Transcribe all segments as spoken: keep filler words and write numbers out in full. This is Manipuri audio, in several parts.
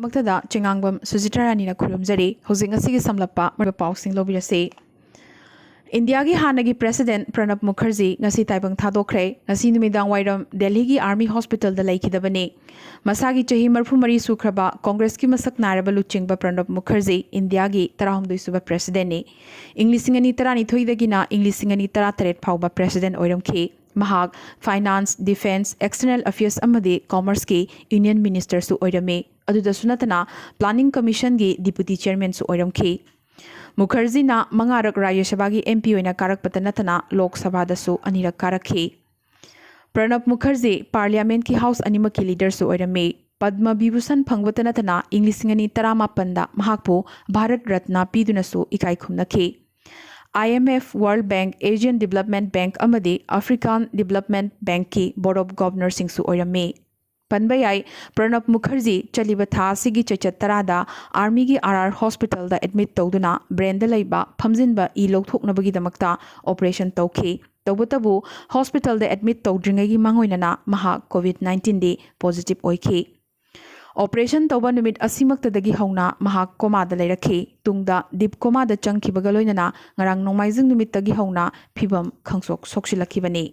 ꯃꯛꯇꯗ ꯆꯦꯉꯥꯡꯕꯝ ꯁꯨꯖꯤꯇꯥ ꯔꯥꯅꯤꯅ ꯈꯨꯔꯨꯝꯖꯔꯤ꯫ ꯍꯧꯖꯤꯛ ꯉꯁꯤꯒꯤ ꯁꯝꯂꯞꯄ ꯃꯔꯨꯑꯣꯏꯕ ꯄꯥꯎꯁꯤꯡ ꯂꯧꯕꯤꯔꯁꯤ꯫ ꯏꯟꯗꯤꯌꯥꯒꯤ ꯍꯥꯟꯅꯒꯤ ꯄ꯭ꯔꯦꯁꯤꯗꯦꯟꯠ ꯄ꯭ꯔꯅꯕ ꯃꯨꯈꯔꯖꯤ ꯉꯁꯤ ꯇꯥꯏꯕꯪ ꯊꯥꯗꯣꯛꯈ꯭ꯔꯦ꯫ ꯉꯁꯤ ꯅꯨꯃꯤꯗꯥꯡ ꯋꯥꯏꯔꯝ ꯗꯦꯜꯍꯤꯒꯤ ꯑꯥꯔꯃꯤ ꯍꯣꯁꯄꯤꯇꯥꯜꯗ ꯂꯩꯈꯤꯗꯕꯅꯤ꯫ ꯃꯁꯥꯒꯤ ꯆꯍꯤ ꯃꯔꯤꯐꯨ ꯃꯔꯤ ꯁꯨꯈ꯭ꯔꯕ ꯀꯣꯡꯒ꯭ꯔꯦꯁꯀꯤ ꯃꯁꯛ ꯅꯥꯏꯔꯕ ꯂꯨꯆꯤꯡꯕ ꯄ꯭ꯔꯅꯕ ꯃꯨꯈꯔꯖꯤ ꯏꯟꯗꯤꯌꯥꯒꯤ ꯇꯔꯥꯍꯨꯝꯗꯣꯏ ꯁꯨꯕ ꯄ꯭ꯔꯦꯁꯤꯗꯦꯟꯠꯅꯤ꯫ ꯏꯪ ꯂꯤꯁꯤꯡ ꯑꯅꯤ ꯇꯔꯥꯅꯤꯊꯣꯏꯗꯒꯤꯅ ꯏꯪ ꯂꯤꯁꯤꯡ ꯑꯅꯤ ꯇꯔꯥꯇꯔꯦꯠ ꯐꯥꯎꯕ ꯄ꯭ꯔꯦꯁꯤꯗꯦꯟꯠ ꯑꯣꯏꯔꯝꯈꯤ꯫ ꯃꯍꯥꯛ ꯐꯥꯏꯅꯥꯟꯁ, ꯗꯤꯐꯦꯟꯁ, ꯑꯦꯛꯁꯇꯔꯅꯦꯜ ꯑꯐꯤꯌꯔꯁ ꯑꯃꯗꯤ ꯀꯣꯃꯔꯁꯀꯤ ꯌꯨꯅꯤꯌꯟ ꯃꯤꯅꯤꯁꯇꯔꯁꯨ ꯑꯣꯏꯔꯝꯃꯤ꯫ ꯑꯗꯨꯗꯁꯨ ꯅꯠꯇꯅ ꯄ꯭ꯂꯥꯅꯤꯡ ꯀꯃꯤꯁꯟꯒꯤ ꯗꯤꯄꯨꯇꯤ ꯆꯦꯌꯔꯃꯦꯟꯁꯨ ꯑꯣꯏꯔꯝꯈꯤ꯫ ꯃꯨꯈꯔꯖꯤꯅ ꯃꯉꯥꯔꯛ ꯔꯥꯖ꯭ꯌ ꯁꯚꯥꯒꯤ ꯑꯦꯝ ꯄꯤ ꯑꯣꯏꯅ ꯀꯥꯔꯛꯄꯇ ꯅꯠꯇꯅ ꯂꯣꯛ ꯁꯚꯥꯗꯁꯨ ꯑꯅꯤꯔꯛ ꯀꯥꯔꯛꯈꯤ꯫ ꯄ꯭ꯔꯅꯕ ꯃꯨꯈꯔꯖꯤ ꯄꯥꯔꯂꯤꯌꯥꯃꯦꯟꯠꯀꯤ ꯍꯥꯎꯁ ꯑꯅꯤꯃꯛꯀꯤ ꯂꯤꯗꯔꯁꯨ ꯑꯣꯏꯔꯝꯃꯤ꯫ ꯄꯗꯃ ꯚꯤꯚꯨꯁꯟ ꯐꯪꯕꯇ ꯅꯠꯇꯅ ꯏꯪ ꯂꯤꯁꯤꯡ ꯑꯅꯤ ꯇꯔꯥꯃꯥꯄꯟꯗ ꯃꯍꯥꯛꯄꯨ ꯚꯥꯔꯠ ꯔꯠꯅ ꯄꯤꯗꯨꯅꯁꯨ ꯏꯀꯥꯏ ꯈꯨꯝꯅꯈꯤ꯫ IMF, World Bank, Asian Development Bank ꯑꯃꯗꯤ African Development Bankꯀꯤ Board of Governorꯁꯤꯡꯁꯨ ꯑꯣꯏꯔꯝꯃꯤ꯫ ꯄꯟꯕ ꯌꯥꯏ, ꯄ꯭ꯔꯅꯕ ꯃꯨꯈꯔꯖꯤ ꯆꯠꯂꯤꯕ ꯊꯥ ꯑꯁꯤꯒꯤ ꯆꯩꯆꯠ ꯇꯔꯥꯗ ꯑꯥꯔꯃꯤꯒꯤ ꯑꯥꯔ ꯑꯥꯔ ꯍꯣꯁꯄꯤꯇꯥꯜꯗ ꯑꯦꯗꯃꯤꯠ ꯇꯧꯗꯨꯅ ꯕ꯭ꯔꯦꯟꯗ ꯂꯩꯕ ꯐꯝꯖꯤꯟꯕ ꯏ ꯂꯧꯊꯣꯛꯅꯕꯒꯤꯗꯃꯛꯇ ꯑꯣꯄꯔꯦꯁꯟ ꯇꯧꯈꯤ꯫ ꯇꯧꯕꯇꯕꯨ ꯍꯣꯁꯄꯤꯇꯥꯜꯗ ꯑꯦꯗꯃꯤꯠ ꯇꯧꯗ꯭ꯔꯤꯉꯩꯒꯤ ꯃꯥꯡꯑꯣꯏꯅꯅ ꯃꯍꯥꯛ ꯀꯣꯚꯤꯗ ꯅꯥꯏꯟꯇꯤꯟꯗꯤ ꯄꯣꯖꯤꯇꯤꯚ ꯑꯣꯏꯈꯤ꯫ ꯑꯣꯄꯔꯦꯁꯟ ꯇꯧꯕ ꯅꯨꯃꯤꯠ ꯑꯁꯤꯃꯛꯇꯗꯒꯤ ꯍꯧꯅ ꯃꯍꯥꯛ ꯀꯣꯃꯥꯗ ꯂꯩꯔꯛꯈꯤ꯫ ꯇꯨꯡꯗ ꯗꯤꯞ ꯀꯣꯃꯥꯗ ꯆꯪꯈꯤꯕꯒ ꯂꯣꯏꯅꯅ ꯉꯔꯥꯡ ꯅꯣꯡꯃꯥꯏꯖꯤꯡ ꯅꯨꯃꯤꯠꯇꯒꯤ ꯍꯧꯅ ꯐꯤꯕꯝ ꯈꯪꯁꯣꯛ ꯁꯣꯛꯁꯤꯜꯂꯛꯈꯤꯕꯅꯤ꯫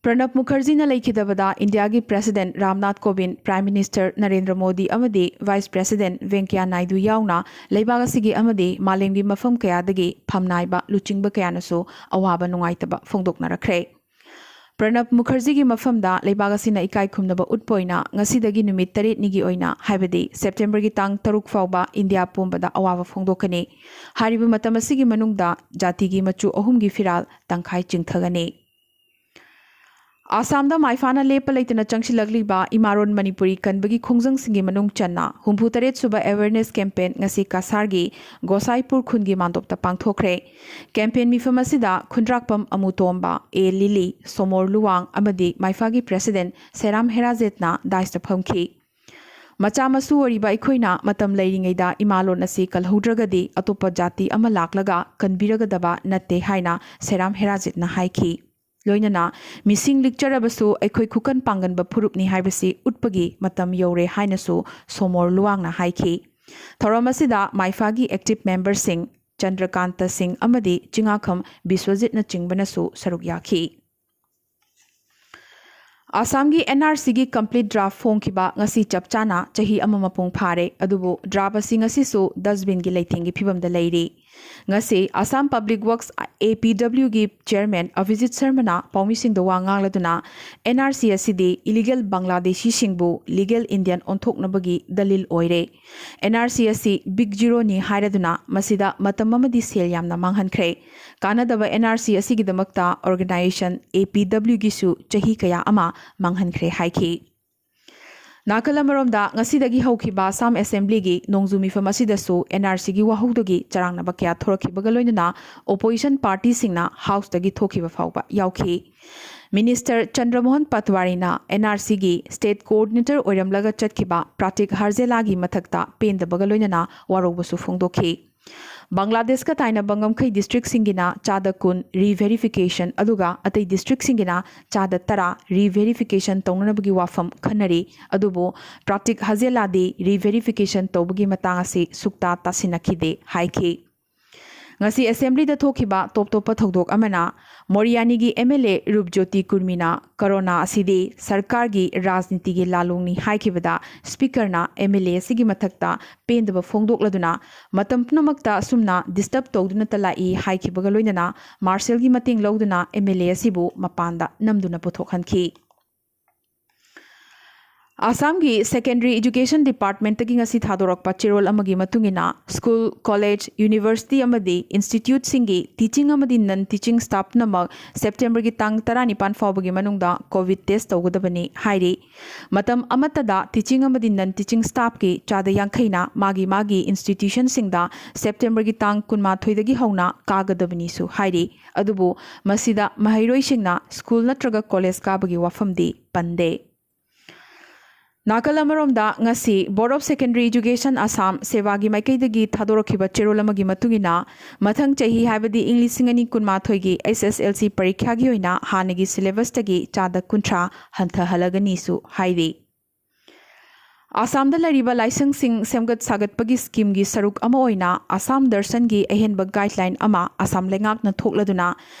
ꯄ꯭ꯔꯅꯕ ꯃꯨꯈꯔꯖꯤꯅ ꯂꯩꯈꯤꯗꯕꯗ ꯏꯟꯗꯤꯌꯥꯒꯤ president Ramnath Kovind, prime minister Narendra Modi ꯑꯃꯗꯤ ꯚꯥꯏꯁ ꯄ꯭ꯔꯦꯁꯤꯗꯦꯟꯠ ꯚꯦꯡꯀꯌꯥ ꯅꯥꯏꯗꯨ ꯌꯥꯎꯅ ꯂꯩꯕꯥꯛ ꯑꯁꯤꯒꯤ ꯑꯃꯗꯤ ꯃꯥꯂꯦꯝꯒꯤ ꯃꯐꯝ ꯀꯌꯥꯗꯒꯤ ꯐꯝꯅꯥꯏꯕ ꯂꯨꯆꯤꯡꯕ ꯀꯌꯥꯅꯁꯨ ꯑꯋꯥꯕ ꯅꯨꯡꯉꯥꯏꯇꯕ ꯐꯣꯡꯗꯣꯛꯅꯔꯛꯈ꯭ꯔꯦ꯫ ꯄ꯭ꯔꯅꯕ ꯃꯨꯈꯔꯖꯤꯒꯤ ꯃꯐꯝꯗ ꯂꯩꯕꯥꯛ ꯑꯁꯤꯅ ꯏꯀꯥꯏ ꯈꯨꯝꯅꯕ ꯎꯠꯄ ꯑꯣꯏꯅ ꯉꯁꯤꯗꯒꯤ ꯅꯨꯃꯤꯠ ꯇꯔꯦꯠꯅꯤꯒꯤ ꯑꯣꯏꯅ, ꯍꯥꯏꯕꯗꯤ ꯁꯦꯞꯇꯦꯝꯕꯔꯒꯤ ꯇꯥꯡ ꯇꯔꯨꯛ ꯐꯥꯎꯕ ꯏꯟꯗꯤꯌꯥ ꯄꯨꯝꯕꯗ ꯑꯋꯥꯕ ꯐꯣꯡꯗꯣꯛꯀꯅꯤ꯫ ꯍꯥꯏꯔꯤꯕ ꯃꯇꯝ ꯑꯁꯤꯒꯤ ꯃꯅꯨꯡꯗ ꯖꯥꯇꯤꯒꯤ ꯃꯆꯨ ꯑꯍꯨꯝꯒꯤ ꯐꯤꯔꯥꯜ ꯇꯪꯈꯥꯏ ꯆꯤꯡꯊꯒꯅꯤ꯫ ꯑꯁꯥꯝꯗ ꯃꯥꯏꯐꯥꯅ ꯂꯦꯞꯄ ꯂꯩꯇꯅ ꯆꯪꯁꯤꯜꯂꯛꯂꯤꯕ ꯏꯃꯥꯔꯣꯟ ꯃꯅꯤꯄꯨꯔꯤ ꯀꯟꯕꯒꯤ ꯈꯣꯡꯖꯪꯁꯤꯡꯒꯤ ꯃꯅꯨꯡ ꯆꯟꯅ ꯍꯨꯝꯐꯨ ꯇꯔꯦꯠ ꯁꯨꯕ ꯑꯦꯋꯦꯔꯅꯦꯁ ꯀꯦꯝꯄꯦꯟ ꯉꯁꯤ ꯀꯁꯥꯔꯒꯤ ꯒꯣꯁꯥꯏꯄꯨꯔ ꯈꯨꯟꯒꯤ ꯃꯥꯟꯗꯣꯞꯇ ꯄꯥꯡꯊꯣꯛꯈ꯭ꯔꯦ꯫ ꯀꯦꯝꯄꯦꯟ ꯃꯤꯐꯝ ꯑꯁꯤꯗ ꯈꯨꯟꯗ꯭ꯔꯥꯛꯄꯝ ꯑꯃꯨꯇꯣꯝꯕ, ꯑꯦ ꯂꯤꯂꯤ, ꯁꯣꯃꯣꯔ ꯂꯨꯋꯥꯡ ꯑꯃꯗꯤ ꯃꯥꯏꯐꯥꯒꯤ ꯄ꯭ꯔꯦꯁꯤꯗꯦꯟꯠ ꯁꯦꯔꯥꯝ ꯍꯦꯔꯥꯖꯦꯠꯅ ꯗꯥꯏꯁꯇ ꯐꯝꯈꯤ꯫ ꯃꯆꯥ ꯃꯁꯨ ꯑꯣꯏꯔꯤꯕ ꯑꯩꯈꯣꯏꯅ ꯃꯇꯝ ꯂꯩꯔꯤꯉꯩꯗ ꯏꯃꯥꯂꯣꯟ ꯑꯁꯤ ꯀꯜꯍꯧꯗ꯭ꯔꯒꯗꯤ ꯑꯇꯣꯞꯄ ꯖꯥꯇꯤ ꯑꯃ ꯂꯥꯛꯂꯒ ꯀꯟꯕꯤꯔꯒꯗꯕ ꯅꯠꯇꯦ ꯍꯥꯏꯅ ꯁꯦꯔꯥꯝ ꯍꯦꯔꯥꯖꯦꯠꯅ ꯍꯥꯏꯈꯤ꯫ ꯂꯣꯏꯅꯅ ꯃꯤꯁꯤꯡ ꯂꯤꯛꯆꯔꯕꯁꯨ ꯑꯩꯈꯣꯏ ꯈꯨꯀꯟ ꯄꯥꯡꯒꯟꯕ ꯐꯨꯔꯨꯞꯅꯤ ꯍꯥꯏꯕꯁꯤ ꯎꯠꯄꯒꯤ ꯃꯇꯝ ꯌꯧꯔꯦ ꯍꯥꯏꯅꯁꯨ ꯁꯣꯃꯣꯔ ꯂꯨꯋꯥꯡꯅ ꯍꯥꯏꯈꯤ꯫ ꯊꯧꯔꯝ ꯑꯁꯤꯗ ꯃꯥꯏꯐꯥꯒꯤ active memberꯁꯤꯡ ꯆꯟꯗ꯭ꯔꯀꯥꯟꯇ ꯁꯤꯡ ꯑꯃꯗꯤ ꯆꯤꯉꯥꯈꯝ ꯕꯤꯁ꯭ꯋꯖꯤꯠꯅꯆꯤꯡꯕꯅꯁꯨ ꯁꯔꯨꯛ ꯌꯥꯈꯤ꯫ ꯑꯁꯥꯝꯒꯤ NRCꯒꯤ complete draft ꯐꯣꯡꯈꯤꯕ ꯉꯁꯤ ꯆꯞ ꯆꯥꯅ ꯆꯍꯤ ꯑꯃ ꯃꯄꯨꯡ ꯐꯥꯔꯦ꯫ ꯑꯗꯨꯕꯨ draft ꯑꯁꯤ ꯉꯁꯤꯁꯨ dustbinꯒꯤ ꯂꯩꯇꯦꯡꯒꯤ ꯐꯤꯕꯝꯗ ꯂꯩꯔꯤ꯫ ꯉꯁꯤ Assam Public Works, APWꯒꯤ chairman ꯑꯚꯤꯖꯤꯠ ꯁꯔꯃꯅ ꯄꯥꯎꯃꯤꯁꯤꯡꯗ ꯋꯥ ꯉꯥꯡꯂꯗꯨꯅ, NRC ꯑꯁꯤꯗꯤ illegal ꯕꯪꯒ꯭ꯂꯥꯗꯦꯁꯤꯁꯤꯡꯕꯨ legal Indian ꯑꯣꯟꯊꯣꯛꯅꯕꯒꯤ ꯗꯂꯤꯜ ꯑꯣꯏꯔꯦ꯫ NRC ꯑꯁꯤ big zeroꯅꯤ ꯍꯥꯏꯔꯗꯨꯅ ꯃꯁꯤꯗ ꯃꯇꯝ ꯑꯃꯗꯤ ꯁꯦꯜ ꯌꯥꯝꯅ ꯃꯥꯡꯍꯟꯈ꯭ꯔꯦ꯫ ꯀꯥꯟꯅꯗꯕ NRC ꯑꯁꯤꯒꯤꯗꯃꯛꯇ organization APWꯒꯤꯁꯨ ꯆꯍꯤ ꯀꯌꯥ ꯑꯃ ꯃꯥꯡꯍꯟꯈ꯭ꯔꯦ ꯍꯥꯏꯈꯤ꯫ ꯅꯥꯀꯜ ꯑꯃꯔꯣꯝꯗ, ꯉꯁꯤꯗꯒꯤ ꯍꯧꯈꯤꯕ Assam Assemblyꯒꯤ ꯅꯣꯡꯖꯨ ꯃꯤꯐꯝ ꯑꯁꯤꯗꯁꯨ NRCꯒꯤ ꯋꯥꯍꯧꯗꯒꯤ ꯆꯔꯥꯡꯅꯕ ꯀꯌꯥ ꯊꯣꯔꯛꯈꯤꯕꯒ ꯂꯣꯏꯅꯅ opposition partyꯁꯤꯡꯅ Houseꯇꯒꯤ ꯊꯣꯛꯈꯤꯕ ꯐꯥꯎꯕ ꯌꯥꯎꯈꯤ꯫ Minister ꯆꯟꯗ꯭ꯔꯃꯣꯍꯟ ꯄꯠꯋꯥꯔꯤꯅ NRCꯒꯤ state coordinator ꯑꯣꯏꯔꯝꯂꯒ ꯆꯠꯈꯤꯕ ꯄ꯭ꯔꯥꯇꯤꯛ ꯍꯔꯖꯦꯂꯥꯒꯤ ꯃꯊꯛꯇ ꯄꯦꯟꯗꯕꯒ ꯂꯣꯏꯅꯅ ꯋꯥꯔꯧꯕꯁꯨ ꯐꯣꯡꯗꯣꯛꯈꯤ꯫ ꯕꯪꯒ꯭ꯂꯥꯗꯦꯁꯀ ꯇꯥꯏꯅꯕ ꯉꯝꯈꯩ districtꯁꯤꯡꯒꯤꯅ ꯆꯥꯗ ꯀꯨꯟ re-verification, ꯑꯗꯨꯒ ꯑꯇꯩ districtꯁꯤꯡꯒꯤꯅ ꯆꯥꯗ ꯇꯔꯥ re-verification ꯇꯧꯅꯅꯕꯒꯤ ꯋꯥꯐꯝ ꯈꯟꯅꯔꯤ꯫ ꯑꯗꯨꯕꯨ ꯄ꯭ꯔꯥꯇꯤꯛ ꯍꯖꯦꯂꯥꯗꯤ re-verification ꯇꯧꯕꯒꯤ ꯃꯇꯥꯡ ꯑꯁꯤ ꯁꯨꯛꯇꯥ ꯇꯥꯁꯤꯟꯅꯈꯤꯗꯦ ꯍꯥꯏꯈꯤ꯫ ꯉꯁꯤ Assemblyꯗ ꯊꯣꯛꯈꯤꯕ ꯇꯣꯞ ꯇꯣꯞꯄ ꯊꯧꯗꯣꯛ ꯑꯃꯅ, ꯃꯣꯔꯤꯌꯥꯅꯤꯒꯤ MLA ꯔꯨꯞꯖꯣꯇꯤ ꯀꯨꯔꯃꯤꯅ corona ꯑꯁꯤꯗꯤ ꯁꯔꯀꯥꯔꯒꯤ ꯔꯥꯖꯅꯤꯇꯤꯒꯤ ꯂꯥꯂꯣꯡꯅꯤ ꯍꯥꯏꯈꯤꯕꯗ, Speakerꯅ MLA ꯑꯁꯤꯒꯤ ꯃꯊꯛꯇ ꯄꯦꯟꯗꯕ ꯐꯣꯡꯗꯣꯛꯂꯗꯨꯅ, ꯃꯇꯝ ꯄꯨꯝꯅꯃꯛꯇ ꯑꯁꯨꯝꯅ disturb ꯇꯧꯗꯨꯅꯇ ꯂꯥꯛꯏ ꯍꯥꯏꯈꯤꯕꯒ ꯂꯣꯏꯅꯅ Marshalꯒꯤ ꯃꯇꯦꯡ ꯂꯧꯗꯨꯅ MLA ꯑꯁꯤꯕꯨ ꯃꯄꯥꯟꯗ ꯅꯝꯗꯨꯅ ꯄꯨꯊꯣꯛꯍꯟꯈꯤ꯫ ꯑꯁꯥꯝꯒꯤ Secondary Education Departmentꯇꯒꯤ ꯉꯁꯤ ꯊꯥꯗꯣꯔꯛꯄ ꯆꯦꯔꯣꯜ ꯑꯃꯒꯤ ꯃꯇꯨꯡ ꯏꯟꯅ, school, college, university ꯑꯃꯗꯤ instituteꯁꯤꯡꯒꯤ teaching ꯑꯃꯗꯤ non teaching staff ꯄꯨꯝꯅꯃꯛ Septemberꯒꯤ ꯇꯥꯡ ꯇꯔꯥꯅꯤꯄꯥꯟ ꯐꯥꯎꯕꯒꯤ ꯃꯅꯨꯡꯗ COVID test ꯇꯧꯒꯗꯕꯅꯤ ꯍꯥꯏꯔꯤ꯫ ꯃꯇꯝ ꯑꯃꯠꯇꯗ teaching ꯑꯃꯗꯤ non teaching staffꯀꯤ ꯆꯥꯗ ꯌꯥꯡꯈꯩꯅ ꯃꯥꯒꯤ ꯃꯥꯒꯤ institutionꯁꯤꯡꯗ Septemberꯒꯤ ꯇꯥꯡ ꯀꯨꯟꯃꯥꯊꯣꯏꯗꯒꯤ ꯍꯧꯅ ꯀꯥꯒꯗꯕꯅꯤꯁꯨ ꯍꯥꯏꯔꯤ꯫ ꯑꯗꯨꯕꯨ ꯃꯁꯤꯗ ꯃꯍꯩꯔꯣꯏꯁꯤꯡꯅ school ꯅꯠꯇ꯭ꯔꯒ college ꯀꯥꯕꯒꯤ ꯋꯥꯐꯝꯗꯤ ꯄꯟꯗꯦ꯫ ꯅꯥꯀꯜ ꯑꯃꯔꯣꯝꯗ, ꯉꯁꯤ Board of Secondary Education Assam, ꯁꯦꯕꯥꯒꯤ ꯃꯥꯏꯀꯩꯗꯒꯤ ꯊꯥꯗꯣꯔꯛꯈꯤꯕ ꯆꯦꯔꯣꯜ ꯑꯃꯒꯤ ꯃꯇꯨꯡ ꯏꯟꯅ, ꯃꯊꯪ ꯆꯍꯤ, ꯍꯥꯏꯕꯗꯤ ꯏꯪ ꯂꯤꯁꯤꯡ ꯑꯅꯤ ꯀꯨꯟꯃꯥꯊꯣꯏꯒꯤ H S L C ꯄꯔꯤꯈ꯭ꯌꯥꯒꯤ ꯑꯣꯏꯅ ꯍꯥꯟꯅꯒꯤ syllabusꯇꯒꯤ ꯆꯥꯗ ꯀꯨꯟꯊ꯭ꯔꯥ ꯍꯟꯊꯍꯜꯂꯒꯅꯤꯁꯨ ꯍꯥꯏꯔꯤ꯫ ꯑꯁꯥꯝꯗ ꯂꯩꯔꯤꯕ ꯂꯥꯏꯁꯪꯁꯤꯡ ꯁꯦꯝꯒꯠ ꯁꯥꯒꯠꯄꯒꯤ schemeꯒꯤ ꯁꯔꯨꯛ ꯑꯃ ꯑꯣꯏꯅ ꯑꯁꯥꯝ ꯗꯔꯁꯟꯒꯤ ꯑꯍꯦꯟꯕ guideline ꯑꯃ ꯑꯁꯥꯝ ꯂꯩꯉꯥꯛꯅ ꯊꯣꯛꯂꯗꯨꯅ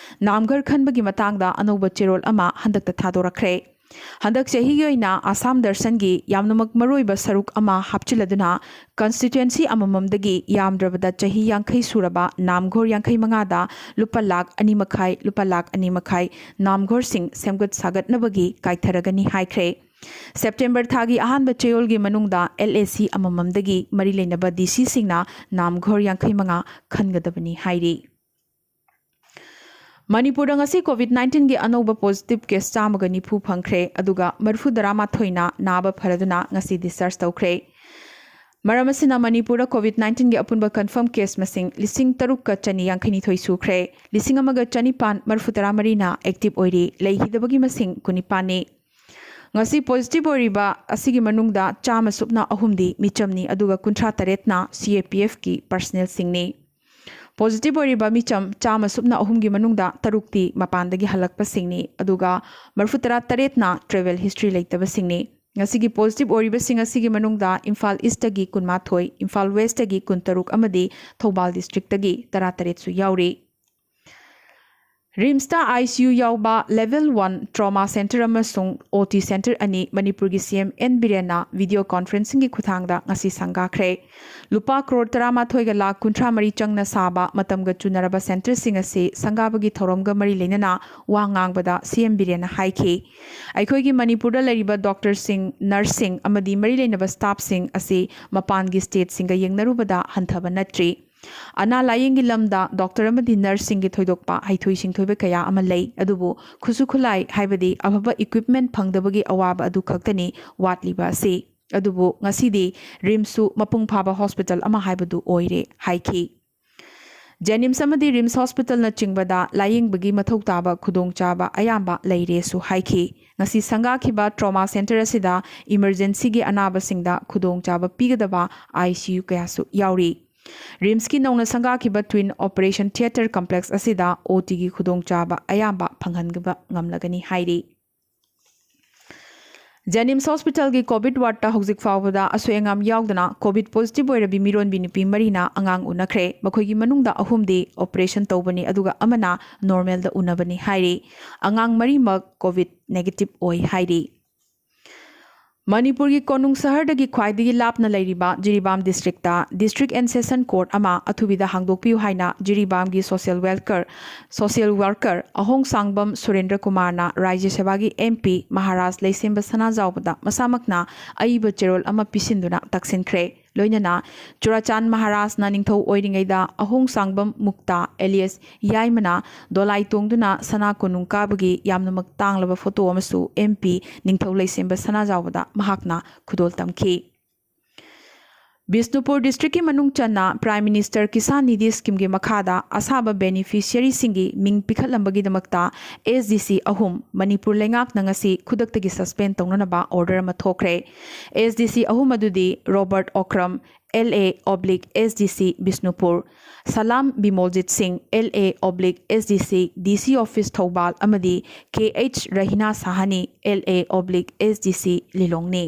ꯅꯥꯝꯘꯔ ꯈꯟꯕꯒꯤ ꯃꯇꯥꯡꯗ ꯑꯅꯧꯕ ꯆꯦꯔꯣꯜ ꯑꯃ ꯍꯟꯗꯛꯇ ꯊꯥꯗꯣꯔꯛꯈ꯭ꯔꯦ꯫ ꯍꯟꯗꯛ ꯆꯍꯤꯒꯤ ꯑꯣꯏꯅ ꯑꯁꯥꯝ ꯗꯔꯁꯟꯒꯤ ꯌꯥꯝꯅꯃꯛ ꯃꯔꯨꯑꯣꯏꯕ ꯁꯔꯨꯛ ꯑꯃ ꯍꯥꯞꯆꯤꯜꯂꯗꯨꯅ, constituency ꯑꯃꯃꯝꯗꯒꯤ ꯌꯥꯝꯗ꯭ꯔꯕꯗ ꯆꯍꯤ ꯌꯥꯡꯈꯩ ꯁꯨꯔꯕ ꯅꯥꯝꯘꯣꯔ ꯌꯥꯡꯈꯩ ꯃꯉꯥꯗ ꯂꯨꯄꯥ ꯂꯥꯈ ꯑꯅꯤ ꯃꯈꯥꯏ, ꯂꯨꯄꯥ ꯂꯥꯈ ꯑꯅꯤ ꯃꯈꯥꯏ ꯅꯥꯝꯘꯣꯔꯁꯤꯡ ꯁꯦꯝꯒꯠ ꯁꯥꯒꯠꯅꯕꯒꯤ ꯀꯥꯏꯊꯔꯒꯅꯤ ꯍꯥꯏꯈ꯭ꯔꯦ꯫ ꯁꯦꯞꯇꯦꯝꯕꯔ ꯊꯥꯒꯤ ꯑꯍꯥꯟꯕ ꯆꯌꯣꯜꯒꯤ ꯃꯅꯨꯡꯗ L A C ꯑꯃꯃꯝꯗꯒꯤ ꯃꯔꯤ ꯂꯩꯅꯕ D Cꯁꯤꯡꯅ ꯅꯥꯝꯘꯣꯔ ꯌꯥꯡꯈꯩ ꯃꯉꯥ ꯈꯟꯒꯗꯕꯅꯤ ꯍꯥꯏꯔꯤ꯫ ꯃꯅꯤꯄꯨꯔꯗ ꯉꯁꯤ COVID nineteenꯒꯤ ꯑꯅꯧꯕ positive case ꯆꯥꯝꯃꯒ ꯅꯤꯐꯨ ꯐꯪꯈ꯭ꯔꯦ, ꯑꯗꯨꯒ ꯃꯔꯤꯐꯨ ꯇꯔꯥꯃꯥꯊꯣꯏꯅ ꯅꯥꯕ ꯐꯔꯗꯨꯅ ꯉꯁꯤ discharge ꯇꯧꯈ꯭ꯔꯦ꯫ ꯃꯔꯝ ꯑꯁꯤꯅ, ꯃꯅꯤꯄꯨꯔꯗ COVID nineteenꯒꯤ ꯑꯄꯨꯟꯕ confirm case ꯃꯁꯤꯡ ꯂꯤꯁꯤꯡ ꯇꯔꯨꯛꯀ ꯆꯅꯤ ꯌꯥꯡꯈꯩꯅꯤꯊꯣꯏ ꯁꯨꯈ꯭ꯔꯦ, ꯂꯤꯁꯤꯡ ꯑꯃꯒ ꯆꯅꯤꯄꯥꯟ ꯃꯔꯤꯐꯨ ꯇꯔꯥ ꯃꯔꯤꯅ active ꯑꯣꯏꯔꯤ, ꯂꯩꯈꯤꯗꯕꯒꯤ ꯃꯁꯤꯡ ꯀꯨꯟꯅꯤꯄꯥꯟꯅꯤ꯫ ꯉꯁꯤ positive ꯑꯣꯏꯔꯤꯕ ꯑꯁꯤꯒꯤ ꯃꯅꯨꯡꯗ ꯆꯥꯝꯃ ꯁꯨꯞꯅ ꯑꯍꯨꯝꯗꯤ ꯃꯤꯆꯝꯅꯤ, ꯑꯗꯨꯒ ꯀꯨꯟꯊ꯭ꯔꯥ ꯇꯔꯦꯠꯅ C A P Fꯀꯤ personnelꯁꯤꯡꯅꯤ꯫ Positive ꯑꯣꯏꯔꯤꯕ ꯃꯤꯆꯝ ꯆꯥꯝꯃ ꯁꯨꯞꯅ ꯑꯍꯨꯝꯒꯤ ꯃꯅꯨꯡꯗ ꯇꯔꯨꯛꯇꯤ ꯃꯄꯥꯟꯗꯒꯤ ꯍꯜꯂꯛꯄꯁꯤꯡꯅꯤ, ꯑꯗꯨꯒ ꯃꯔꯤꯐꯨ ꯇꯔꯥ ꯇꯔꯦꯠꯅ travel history ꯂꯩꯇꯕꯁꯤꯡꯅꯤ꯫ ꯉꯁꯤꯒꯤ positive ꯑꯣꯏꯔꯤꯕꯁꯤꯡ ꯑꯁꯤꯒꯤ ꯃꯅꯨꯡꯗ ꯏꯝꯐꯥꯜ Eastꯇꯒꯤ ꯀꯨꯟꯃꯥꯊꯣꯏ, ꯏꯝꯐꯥꯜ Westꯇꯒꯤ ꯀꯨꯟꯇꯔꯨꯛ ꯑꯃꯗꯤ ꯊꯧꯕꯥꯜ districtꯇꯒꯤ ꯇꯔꯥꯇꯔꯦꯠꯁꯨ ꯌꯥꯎꯔꯤ꯫ RIMSꯇ I C U ꯌꯥꯎꯕ level one trauma center ꯑꯃꯁꯨꯡ O T center ꯑꯅꯤ ꯃꯅꯤꯄꯨꯔꯒꯤ C M N ꯕꯤꯔꯦꯟꯅ video conferencingꯒꯤ ꯈꯨꯠꯊꯥꯡꯗ ꯉꯁꯤ ꯁꯪꯒꯥꯈ꯭ꯔꯦ꯫ ꯂꯨꯄꯥ ꯀ꯭ꯔꯣꯔ ꯇꯔꯥꯃꯥꯊꯣꯏꯒ ꯂꯥꯈ ꯀꯨꯟꯊ꯭ꯔꯥ ꯃꯔꯤ ꯆꯪꯅ ꯁꯥꯕ ꯃꯇꯝꯒ ꯆꯨꯅꯔꯕ centerꯁꯤꯡ ꯑꯁꯤ ꯁꯪꯒꯥꯕꯒꯤ ꯊꯧꯔꯝꯒ ꯃꯔꯤ ꯂꯩꯅꯅ ꯋꯥ ꯉꯥꯡꯕꯗ C M ꯕꯤꯔꯦꯟꯅ ꯍꯥꯏꯈꯤ, ꯑꯩꯈꯣꯏꯒꯤ ꯃꯅꯤꯄꯨꯔꯗ ꯂꯩꯔꯤꯕ doctorꯁꯤꯡ, nurseꯁꯤꯡ ꯑꯃꯗꯤ ꯃꯔꯤ ꯂꯩꯅꯕ staffꯁꯤꯡ ꯑꯁꯤ ꯃꯄꯥꯟꯒꯤ stateꯁꯤꯡꯒ ꯌꯦꯡꯅꯔꯨꯕꯗ ꯍꯟꯊꯕ ꯅꯠꯇ꯭ꯔꯤ꯫ ꯑꯅꯥ ꯂꯥꯌꯦꯡꯒꯤ ꯂꯝꯗ doctor ꯑꯃꯗꯤ nurseꯁꯤꯡꯒꯤ ꯊꯣꯏꯗꯣꯛꯄ ꯍꯩꯊꯣꯏ ꯁꯤꯡꯊꯣꯏꯕ ꯀꯌꯥ ꯑꯃ ꯂꯩ, ꯑꯗꯨꯕꯨ ꯈꯨꯠꯁꯨ ꯈꯨꯠꯂꯥꯏ, ꯍꯥꯏꯕꯗꯤ ꯑꯐꯕ equipment ꯐꯪꯗꯕꯒꯤ ꯑꯋꯥꯕ ꯑꯗꯨ ꯈꯛꯇꯅꯤ ꯋꯥꯠꯂꯤꯕ ꯑꯁꯤ꯫ ꯑꯗꯨꯕꯨ ꯉꯁꯤꯗꯤ RIMSꯁꯨ ꯃꯄꯨꯡ ꯐꯥꯕ hospital ꯑꯃ ꯍꯥꯏꯕꯗꯨ ꯑꯣꯏꯔꯦ ꯍꯥꯏꯈꯤ꯫ ꯖꯦꯅꯤꯝꯁ ꯑꯃꯗꯤ ꯔꯤꯝꯁ ꯍꯣꯁꯄꯤꯇꯥꯜꯅꯆꯤꯡꯕꯗ ꯂꯥꯌꯦꯡꯕꯒꯤ ꯃꯊꯧ ꯇꯥꯕ ꯈꯨꯗꯣꯡꯆꯥꯕ ꯑꯌꯥꯝꯕ ꯂꯩꯔꯦꯁꯨ ꯍꯥꯏꯈꯤ꯫ ꯉꯁꯤ ꯁꯪꯒꯥꯈꯤꯕ ꯇ꯭ꯔꯣꯃꯥ ꯁꯦꯟꯇꯔ ꯑꯁꯤꯗ ꯏꯃꯔꯖꯦꯟꯁꯤꯒꯤ ꯑꯅꯥꯕꯁꯤꯡꯗ ꯈꯨꯗꯣꯡꯆꯥꯕ ꯄꯤꯒꯗꯕ ICU ꯀꯌꯥꯁꯨ ꯌꯥꯎꯔꯤ꯫ ꯔꯤꯝꯁꯀꯤ ꯅꯧꯅ ꯁꯪꯒꯥꯈꯤꯕ ꯇ꯭ꯋꯤꯟ ꯑꯣꯄꯔꯦꯁꯟ ꯊꯤꯌꯦꯇꯔ ꯀꯝꯄ꯭ꯂꯦꯛꯁ ꯑꯁꯤꯗ OTꯒꯤ ꯈꯨꯗꯣꯡꯆꯥꯕ ꯑꯌꯥꯝꯕ ꯐꯪꯍꯟꯕ ꯉꯝꯂꯒꯅꯤ ꯍꯥꯏꯔꯤ꯫ ꯖꯦꯅꯤꯝꯁ ꯍꯣꯁꯄꯤꯇꯥꯜꯒꯤ ꯀꯣꯚꯤꯗ ꯋꯥꯔꯗꯇ ꯍꯧꯖꯤꯛ ꯐꯥꯎꯕꯗ ꯑꯁꯣꯏ ꯑꯉꯥꯝ ꯌꯥꯎꯗꯅ ꯀꯣꯚꯤꯗ ꯄꯣꯖꯤꯇꯤꯚ ꯑꯣꯏꯔꯕꯤ ꯃꯤꯔꯣꯟꯕꯤ ꯅꯨꯄꯤ ꯃꯔꯤꯅ ꯑꯉꯥꯡ ꯎꯅꯈ꯭ꯔꯦ꯫ ꯃꯈꯣꯏꯒꯤ ꯃꯅꯨꯡꯗ ꯑꯍꯨꯝꯗꯤ ꯑꯣꯄꯔꯦꯁꯟ ꯇꯧꯕꯅꯤ, ꯑꯗꯨꯒ ꯑꯃꯅ ꯅꯣꯔꯃꯦꯜꯗ ꯎꯅꯕꯅꯤ ꯍꯥꯏꯔꯤ꯫ ꯑꯉꯥꯡ ꯃꯔꯤꯃꯛ ꯀꯣꯚꯤꯗ ꯅꯦꯒꯦꯇꯤꯚ ꯑꯣꯏ ꯍꯥꯏꯔꯤ꯫ ꯃꯅꯤꯄꯨꯔꯒꯤ ꯀꯣꯅꯨꯡ ꯁꯍꯔꯗꯒꯤ ꯈ꯭ꯋꯥꯏꯗꯒꯤ ꯂꯥꯞꯅ ꯂꯩꯔꯤꯕ Jiribam district district and session court ꯑꯃ ꯑꯊꯨꯕꯤꯗ ꯍꯥꯡꯗꯣꯛꯄꯤꯌꯨ ꯍꯥꯏꯅ ꯖꯤꯔꯤꯕꯥꯝꯒꯤ ꯁꯣꯁꯤꯌꯦꯜ ꯋꯦꯜꯀꯔ ꯁꯣꯁꯤꯌꯦꯜ ꯋꯥꯔꯀꯔ ꯑꯍꯣꯡ ꯁꯥꯡꯕꯝ ꯁꯨꯔꯦꯟꯗ꯭ꯔ ꯀꯨꯃꯥꯔꯅ ꯔꯥꯖ꯭ꯌ ꯁꯚꯥꯒꯤ MP ꯃꯍꯥꯔꯥꯖ ꯂꯩꯁꯦꯝꯕ ꯁꯅꯥꯖꯥꯎꯕꯗ ꯃꯁꯥꯃꯛꯅ ꯑꯏꯕ ꯆꯦꯔꯣꯜ ꯑꯃ ꯄꯤꯁꯤꯟꯗꯨꯅ ꯇꯛꯁꯤꯟꯈ꯭ꯔꯦ꯫ ꯂꯣꯏꯅꯅ ꯆꯨꯔꯥꯆꯥꯟ ꯃꯍꯥꯔꯥꯖꯅ ꯅꯤꯡꯊꯧ ꯑꯣꯏꯔꯤꯉꯩꯗ ꯑꯍꯣꯡ ꯁꯥꯡꯕꯝ ꯃꯨꯛꯇꯥ alias ꯌꯥꯏꯃꯅ ꯗꯣꯂꯥꯏ ꯇꯣꯡꯗꯨꯅ ꯁꯅꯥ ꯀꯣꯅꯨꯡ ꯀꯥꯕꯒꯤ ꯌꯥꯝꯅꯃꯛ ꯇꯥꯡꯂꯕ ꯐꯣꯇꯣ ꯑꯃꯁꯨ MP ꯅꯤꯡꯊꯧ ꯂꯩꯁꯦꯝꯕ ꯁꯅꯥꯖꯥꯎꯕꯗ ꯃꯍꯥꯛꯅ ꯈꯨꯗꯣꯜ ꯇꯝꯈꯤ꯫ ꯕꯤꯁꯅꯨꯄꯨꯔ ꯗꯤꯁꯇ꯭ꯔꯤꯛꯀꯤ ꯃꯅꯨꯡ ꯆꯟꯅ ꯄ꯭ꯔꯥꯏꯝ ꯃꯤꯅꯤꯁꯇꯔ ꯀꯤꯁꯥꯟ ꯅꯤꯙꯤ ꯁ꯭ꯀꯤꯝꯒꯤ ꯃꯈꯥꯗ ꯑꯁꯥꯕ ꯕꯦꯅꯤꯐꯤꯁꯤꯌꯔꯤꯁꯤꯡꯒꯤ ꯃꯤꯡ ꯄꯤꯈꯠꯂꯝꯕꯒꯤꯗꯃꯛꯇ SDC ꯑꯍꯨꯝ ꯃꯅꯤꯄꯨꯔ ꯂꯩꯉꯥꯛꯅ ꯉꯁꯤ ꯈꯨꯗꯛꯇꯒꯤ ꯁꯁꯄꯦꯟ ꯇꯧꯅꯅꯕ ꯑꯣꯔꯗꯔ ꯑꯃ ꯊꯣꯛꯈ꯭ꯔꯦ꯫ SDC ꯑꯍꯨꯝ ꯑꯗꯨꯗꯤ Robert Okram, LA oblique SDC Bishnupur, Salam Bimoljit ꯁꯤꯡ, LA oblique SDC DC office Thoubal, ꯑꯃꯗꯤ KH Rahina Sahni, LA oblique SDC ꯂꯤꯂꯣꯡꯅꯤ꯫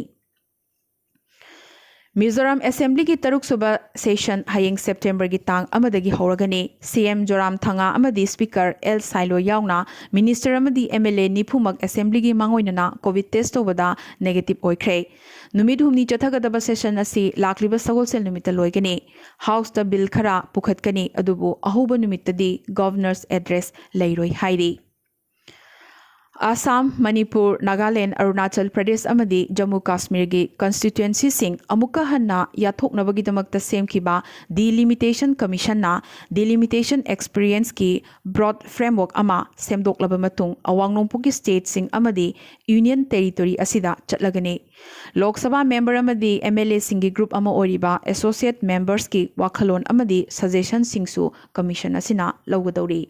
ꯃꯤꯖꯣꯔꯥꯝ ꯑꯦꯁꯦꯝꯕ꯭ꯂꯤꯒꯤ ꯇꯔꯨꯛꯁꯨꯕ ꯁꯦꯁꯟ ꯍꯌꯦꯡ ꯁꯦꯞꯇꯦꯝꯕꯔꯒꯤ ꯇꯥꯡ ꯑꯃꯗꯒꯤ ꯍꯧꯔꯒꯅꯤ꯫ CM ꯖꯣꯔꯥꯝꯊꯪꯉꯥ ꯑꯃꯗꯤ ꯁ꯭ꯄꯤꯀꯔ ꯑꯦꯜ ꯁꯥꯏꯂꯣ ꯌꯥꯎꯅ ꯃꯤꯅꯤꯁꯇꯔ ꯑꯃꯗꯤ MLA ꯅꯤꯐꯨꯃꯛ ꯑꯦꯁꯦꯝꯕ꯭ꯂꯤꯒꯤ ꯃꯥꯡꯑꯣꯏꯅꯅ ꯀꯣꯚꯤꯗ ꯇꯦꯁ ꯇꯧꯕꯗ ꯅꯦꯒꯦꯇꯤꯚ ꯑꯣꯏꯈ꯭ꯔꯦ꯫ ꯅꯨꯃꯤꯠ ꯍꯨꯝꯅꯤ ꯆꯠꯊꯒꯗꯕ ꯁꯦꯁꯟ ꯑꯁꯤ ꯂꯥꯛꯂꯤꯕ ꯁꯒꯣꯜꯁꯦꯜ ꯅꯨꯃꯤꯠꯇ ꯂꯣꯏꯒꯅꯤ꯫ ꯍꯥꯎꯁꯇ ꯕꯤꯜ ꯈꯔ ꯄꯨꯈꯠꯀꯅꯤ, ꯑꯗꯨꯕꯨ ꯑꯍꯧꯕ ꯅꯨꯃꯤꯠꯇꯗꯤ ꯒꯚꯔꯅꯔꯁ ꯑꯦꯗ꯭ꯔꯦꯁ ꯂꯩꯔꯣꯏ ꯍꯥꯏꯔꯤ꯫ ꯑꯁꯥꯝ, ꯃꯅꯤꯄꯨꯔ, ꯅꯥꯒꯥꯂꯦꯟ, ꯑꯔꯨꯅꯥꯆꯜ ꯄ꯭ꯔꯗꯦꯁ ꯑꯃꯗꯤ ꯖꯝꯃꯨ ꯀꯥꯁꯃꯤꯔꯒꯤ ꯀꯟꯁꯇꯤꯇ꯭ꯋꯦꯟꯁꯤꯁꯤꯡ ꯑꯃꯨꯛꯀ ꯍꯟꯅ ꯌꯥꯊꯣꯛꯅꯕꯒꯤꯗꯃꯛꯇ ꯁꯦꯝꯈꯤꯕ ꯗꯤꯂꯤꯃꯤꯇꯦꯁꯟ ꯀꯃꯤꯁꯟꯅ ꯗꯤꯂꯤꯃꯤꯇꯦꯁꯟ ꯑꯦꯛꯁꯄꯤꯔꯤꯌꯦꯟꯁꯀꯤ ꯕ꯭ꯔꯣꯗ ꯐ꯭ꯔꯦꯝꯋꯔꯛ ꯑꯃ ꯁꯦꯝꯗꯣꯛꯂꯕ ꯃꯇꯨꯡ ꯑꯋꯥꯡ ꯅꯣꯡꯄꯣꯛꯀꯤ ꯁ꯭ꯇꯦꯠꯁꯤꯡ ꯑꯃꯗꯤ ꯌꯨꯅꯤꯌꯟ ꯇꯦꯔꯤꯇꯣꯔꯤ ꯑꯁꯤꯗ ꯆꯠꯂꯒꯅꯤ꯫ ꯂꯣꯛ ꯁꯚꯥ ꯃꯦꯝꯕꯔ ꯑꯃꯗꯤ ꯑꯦꯝ ꯑꯦꯜ ꯑꯦꯁꯤꯡꯒꯤ ꯒ꯭ꯔꯨꯞ ꯑꯃ ꯑꯣꯏꯔꯤꯕ ꯑꯦꯁꯣꯁꯤꯌꯦꯠ ꯃꯦꯝꯕꯔꯁꯀꯤ ꯋꯥꯈꯜꯂꯣꯟ ꯑꯃꯗꯤ ꯁꯖꯦꯁꯟꯁꯤꯡꯁꯨ ꯀꯃꯤꯁꯟ ꯑꯁꯤꯅ ꯂꯧꯒꯗꯧꯔꯤ꯫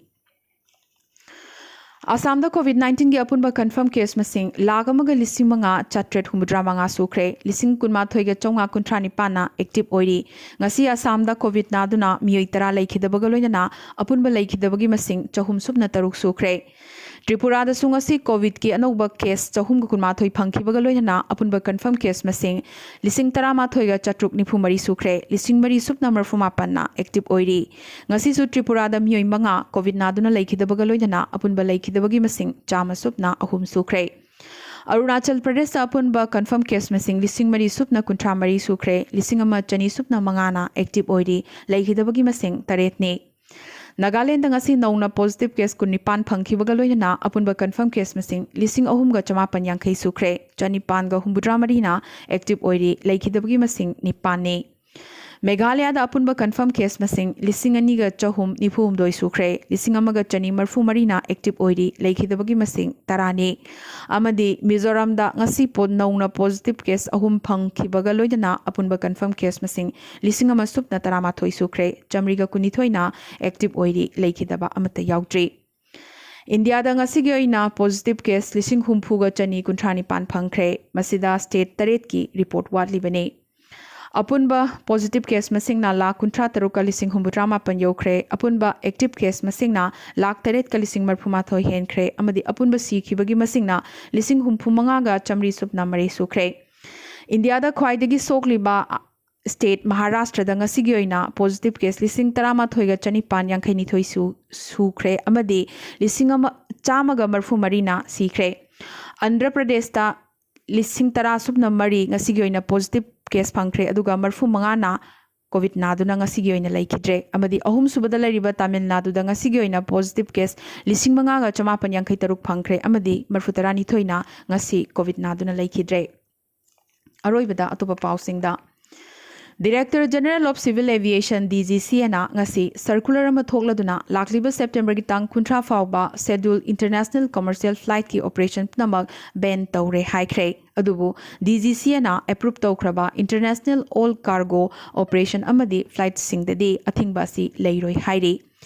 ꯑꯁꯥꯝꯗ ꯀꯣꯚꯤꯗ ꯅꯥꯏꯟꯇꯤꯟꯒꯤ ꯑꯄꯨꯟꯕ ꯀꯟꯐꯔꯝ ꯀꯦꯁ ꯃꯁꯤꯡ ꯂꯥꯈ ꯑꯃꯒ ꯂꯤꯁꯤꯡ ꯃꯉꯥ ꯆꯥꯇ꯭ꯔꯦꯠ ꯍꯨꯝꯐꯨꯇꯔꯥ ꯃꯉꯥ ꯁꯨꯈ꯭ꯔꯦ꯫ ꯂꯤꯁꯤꯡ ꯀꯨꯟꯃꯥꯊꯣꯏꯒ ꯆꯥꯝꯃꯉꯥ ꯀꯨꯟꯊ꯭ꯔꯥ ꯅꯤꯄꯥꯟꯅ ꯑꯦꯛꯇꯤꯚ ꯑꯣꯏꯔꯤ꯫ ꯉꯁꯤ ꯑꯁꯥꯝꯗ ꯀꯣꯚꯤꯗ ꯅꯥꯗꯨꯅ ꯃꯤꯑꯣꯏ ꯇꯔꯥ ꯂꯩꯈꯤꯗꯕꯒ ꯂꯣꯏꯅꯅ ꯑꯄꯨꯟꯕ ꯂꯩꯈꯤꯗꯕꯒꯤ ꯃꯁꯤꯡ ꯆꯍꯨꯝ ꯁꯨꯞꯅ ꯇꯔꯨꯛ ꯁꯨꯈ꯭ꯔꯦ꯫ ꯇ꯭ꯔꯤꯄꯨꯔꯥꯗꯁꯨ ꯉꯁꯤ ꯀꯣꯚꯤꯗꯀꯤ ꯑꯅꯧꯕ ꯀꯦꯁ ꯆꯍꯨꯝꯒ ꯀꯨꯟꯃꯥꯊꯣꯏ ꯐꯪꯈꯤꯕꯒ ꯂꯣꯏꯅꯅ ꯑꯄꯨꯟꯕ ꯀꯟꯐꯔꯝ ꯀꯦꯁ ꯃꯁꯤꯡ ꯂꯤꯁꯤꯡ ꯇꯔꯥꯃꯥꯊꯣꯏꯒ ꯆꯥꯇ꯭ꯔꯨꯛ ꯅꯤꯐꯨ ꯃꯔꯤ ꯁꯨꯈ꯭ꯔꯦ꯫ ꯂꯤꯁꯤꯡ ꯃꯔꯤ ꯁꯨꯞꯅ ꯃꯔꯤꯐꯨ ꯃꯥꯄꯟꯅ ꯑꯦꯛꯇꯤꯚ ꯑꯣꯏꯔꯤ꯫ ꯉꯁꯤꯁꯨ ꯇ꯭ꯔꯤꯄꯨꯔꯥꯗ ꯃꯤꯑꯣꯏ ꯃꯉꯥ ꯀꯣꯚꯤꯗ ꯅꯥꯗꯨꯅ ꯂꯩꯈꯤꯗꯕꯒ ꯂꯣꯏꯅꯅ ꯑꯄꯨꯟꯕ ꯂꯩꯈꯤꯗꯕꯒꯤ ꯃꯁꯤꯡ ꯆꯥꯝꯃ ꯁꯨꯞꯅ ꯑꯍꯨꯝ ꯁꯨꯈ꯭ꯔꯦ꯫ ꯑꯔꯨꯅꯥꯆꯜ ꯄ꯭ꯔꯗꯦꯁꯇ ꯑꯄꯨꯟꯕ ꯀꯟꯐꯔꯝ ꯀꯦꯁ ꯃꯁꯤꯡ ꯂꯤꯁꯤꯡ ꯃꯔꯤ ꯁꯨꯞꯅ ꯀꯨꯟꯊ꯭ꯔꯥ ꯃꯔꯤ ꯁꯨꯈ꯭ꯔꯦ꯫ ꯂꯤꯁꯤꯡ ꯑꯃ ꯆꯅꯤ ꯁꯨꯞꯅ ꯃꯉꯥꯅ ꯑꯦꯛꯇꯤꯚ ꯑꯣꯏꯔꯤ꯫ ꯂꯩꯈꯤꯗꯕꯒꯤ ꯃꯁꯤꯡ ꯇꯔꯦꯠꯅꯤ꯫ ꯅꯥꯒꯥꯂꯦꯟꯗ ꯉꯁꯤ ꯅꯧꯅ ꯄꯣꯖꯤꯇꯤꯚ ꯀꯦꯁ ꯀꯨꯟꯅꯤꯄꯥꯟ ꯐꯪꯈꯤꯕꯒ ꯂꯣꯏꯅꯅ ꯑꯄꯨꯟꯕ ꯀꯟꯐꯔꯝ ꯀꯦꯁ ꯃꯁꯤꯡ ꯂꯤꯁꯤꯡ ꯑꯍꯨꯝꯒ ꯆꯃꯥꯄꯟ ꯌꯥꯡꯈꯩ ꯁꯨꯈ꯭ꯔꯦ꯫ ꯆꯅꯤꯄꯥꯟꯒ ꯍꯨꯝꯐꯨꯇꯔꯥ ꯃꯔꯤꯅ ꯑꯦꯛꯇꯤꯚ ꯑꯣꯏꯔꯤ꯫ ꯂꯩꯈꯤꯗꯕꯒꯤ ꯃꯁꯤꯡ ꯅꯤꯄꯥꯟꯅꯤ꯫ ꯃꯦꯘꯥꯂꯌꯥꯗ ꯑꯄꯨꯟꯕ ꯀꯟꯐꯔꯝ ꯀꯦꯁ ꯃꯁꯤꯡ ꯂꯤꯁꯤꯡ ꯑꯅꯤꯒ ꯆꯍꯨꯝ ꯅꯤꯐꯨ ꯍꯨꯝꯗꯣꯏ ꯁꯨꯈ꯭ꯔꯦ꯫ ꯂꯤꯁꯤꯡ ꯑꯃꯒ ꯆꯅꯤ ꯃꯔꯤꯐꯨ ꯃꯔꯤꯅ ꯑꯦꯛꯇꯤꯚ ꯑꯣꯏꯔꯤ꯫ ꯂꯩꯈꯤꯗꯕꯒꯤ ꯃꯁꯤꯡ ꯇꯔꯥꯅꯤ꯫ ꯑꯃꯗꯤ ꯃꯤꯖꯣꯔꯥꯝꯗ ꯉꯁꯤ ꯄꯣ-, ꯅꯧꯅ ꯄꯣꯖꯤꯇꯤꯚ ꯀꯦꯁ ꯑꯍꯨꯝ ꯐꯪꯈꯤꯕꯒ ꯂꯣꯏꯅꯅ ꯑꯄꯨꯟꯕ ꯀꯟꯐꯔꯝ ꯀꯦꯁ ꯃꯁꯤꯡ ꯂꯤꯁꯤꯡ ꯑꯃ ꯁꯨꯞꯅ ꯇꯔꯥꯃꯥꯊꯣꯏ ꯁꯨꯈ꯭ꯔꯦ꯫ ꯆꯥꯃꯔꯤꯒ ꯀꯨꯟꯅꯤꯊꯣꯏꯅ ꯑꯦꯛꯇꯤꯚ ꯑꯣꯏꯔꯤ꯫ ꯂꯩꯈꯤꯗꯕ ꯑꯃꯠꯇ ꯌꯥꯎꯗ꯭ꯔꯤ꯫ ꯏꯟꯗꯤꯌꯥꯗ ꯉꯁꯤꯒꯤ ꯑꯣꯏꯅ ꯄꯣꯖꯤꯇꯤꯚ ꯀꯦꯁ ꯂꯤꯁꯤꯡ ꯍꯨꯝꯐꯨꯒ ꯆꯅꯤ ꯀꯨꯟꯊ꯭ꯔꯥ ꯅꯤꯄꯥꯟ ꯐꯪꯈ꯭ꯔꯦ꯫ ꯃꯁꯤꯗ ꯁ꯭ꯇꯦꯠ ꯇꯔꯦꯠꯀꯤ ꯔꯤꯄꯣꯔꯠ ꯋꯥꯠꯂꯤꯕꯅꯤ꯫ ꯑꯄꯨꯟꯕ ꯄꯣꯖꯤꯇꯤꯚ ꯀꯦꯁ ꯃꯁꯤꯡꯅ ꯂꯥꯈ ꯀꯨꯟꯊ꯭ꯔꯥ ꯇꯔꯨꯛꯀ ꯂꯤꯁꯤꯡ ꯍꯨꯝꯐꯨꯇꯔꯥ ꯃꯥꯄꯟ ꯌꯧꯈ꯭ꯔꯦ꯫ ꯑꯄꯨꯟꯕ ꯑꯦꯛꯇꯤꯚ ꯀꯦꯁ ꯃꯁꯤꯡꯅ ꯂꯥꯈ ꯇꯔꯦꯠꯀ ꯂꯤꯁꯤꯡ ꯃꯔꯤꯐꯨ ꯃꯥꯊꯣꯏ ꯍꯦꯟꯈ꯭ꯔꯦ꯫ ꯑꯃꯗꯤ ꯑꯄꯨꯟꯕ ꯁꯤꯈꯤꯕꯒꯤ ꯃꯁꯤꯡꯅ ꯂꯤꯁꯤꯡ ꯍꯨꯝꯐꯨ ꯃꯉꯥꯒ ꯆꯥꯃꯔꯤ ꯁꯨꯞꯅ ꯃꯔꯤ ꯁꯨꯈ꯭ꯔꯦ꯫ ꯏꯟꯗꯤꯌꯥꯗ ꯈ꯭ꯋꯥꯏꯗꯒꯤ ꯁꯣꯛꯂꯤꯕ ꯁ꯭ꯇꯦꯠ ꯃꯍꯥꯔꯥꯁꯇ꯭ꯔꯗ ꯉꯁꯤꯒꯤ ꯑꯣꯏꯅ ꯄꯣꯖꯤꯇꯤꯚ ꯀꯦꯁ ꯂꯤꯁꯤꯡ ꯇꯔꯥꯃꯥꯊꯣꯏꯒ ꯆꯅꯤꯄꯥꯟ ꯌꯥꯡꯈꯩꯅꯤꯊꯣꯏ ꯁꯨ-, ꯁꯨꯈ꯭ꯔꯦ꯫ ꯑꯃꯗꯤ ꯂꯤꯁꯤꯡ ꯑꯃ ꯆꯥꯝꯃꯒ ꯃꯔꯤꯐꯨ ꯃꯔꯤꯅ ꯁꯤꯈ꯭ꯔꯦ꯫ ꯑꯟꯙ꯭ꯔ ꯄ꯭ꯔꯗꯦꯁꯇ ꯂꯤꯁꯤꯡ ꯇꯔꯥ ꯁꯨꯞꯅ ꯃꯔꯤ ꯉꯁꯤꯒꯤ ꯑꯣꯏꯅ ꯄꯣꯖꯤꯇꯤꯚ ꯀꯦꯁ ꯐꯪꯈ꯭ꯔꯦ, ꯑꯗꯨꯒ ꯃꯔꯤꯐꯨ ꯃꯉꯥꯅ ꯀꯣꯚꯤꯗ ꯅꯥꯗꯨꯅ ꯉꯁꯤꯒꯤ ꯑꯣꯏꯅ ꯂꯩꯈꯤꯗ꯭ꯔꯦ꯫ ꯑꯃꯗꯤ ꯑꯍꯨꯝꯁꯨꯕꯗ ꯂꯩꯔꯤꯕ ꯇꯥꯃꯤꯜ ꯅꯥꯗꯨꯗ ꯉꯁꯤꯒꯤ ꯑꯣꯏꯅ ꯄꯣꯖꯤꯇꯤꯚ ꯀꯦꯁ ꯂꯤꯁꯤꯡ ꯃꯉꯥꯒ ꯆꯃꯥꯄꯟ ꯌꯥꯡꯈꯩ ꯇꯔꯨꯛ ꯐꯪꯈ꯭ꯔꯦ꯫ ꯑꯃꯗꯤ ꯃꯔꯤꯐꯨ ꯇꯔꯥꯅꯤꯊꯣꯏꯅ ꯉꯁꯤ ꯀꯣꯚꯤꯗ ꯅꯥꯗꯨꯅ ꯂꯩꯈꯤꯗ꯭ꯔꯦ꯫ ꯑꯔꯣꯏꯕꯗ ꯑꯇꯣꯞꯄ ꯄꯥꯎꯁꯤꯡꯗ, Director General of Civil Aviation, DGCAꯅ ꯉꯁꯤ ꯁꯔꯀꯨꯂꯔ ꯑꯃ ꯊꯣꯛꯂꯗꯨꯅ ꯂꯥꯛꯂꯤꯕ ꯁꯦꯞꯇꯦꯝꯕꯔꯒꯤ ꯇꯥꯡ ꯀꯨꯟꯊ꯭ꯔꯥ ꯐꯥꯎꯕ ꯁꯦꯗ꯭ꯌꯨꯜ ꯏꯟꯇꯔꯅꯦꯁꯅꯦꯜ ꯀꯃꯔꯁꯤꯌꯦꯜ ꯐ꯭ꯂꯥꯏꯠꯀꯤ ꯑꯣꯄꯔꯦꯁꯟ ꯄꯨꯝꯅꯃꯛ ꯕꯦꯟ ꯇꯧꯔꯦ ꯍꯥꯏꯈ꯭ꯔꯦ꯫ ꯑꯗꯨꯕꯨ DGCAꯅ ꯑꯦꯄ꯭ꯔꯨꯞ ꯇꯧꯈ꯭ꯔꯕ ꯏꯟꯇꯔꯅꯦꯁꯅꯦꯜ ꯑꯣꯜ ꯀꯥꯔꯒꯣ ꯑꯣꯄꯔꯦꯁꯟ ꯑꯃꯗꯤ ꯐ꯭ꯂꯥꯏꯠꯁꯤꯡꯗꯗꯤ ꯑꯊꯤꯡꯕ ꯑꯁꯤ ꯂꯩꯔꯣꯏ ꯍꯥꯏꯔꯤ꯫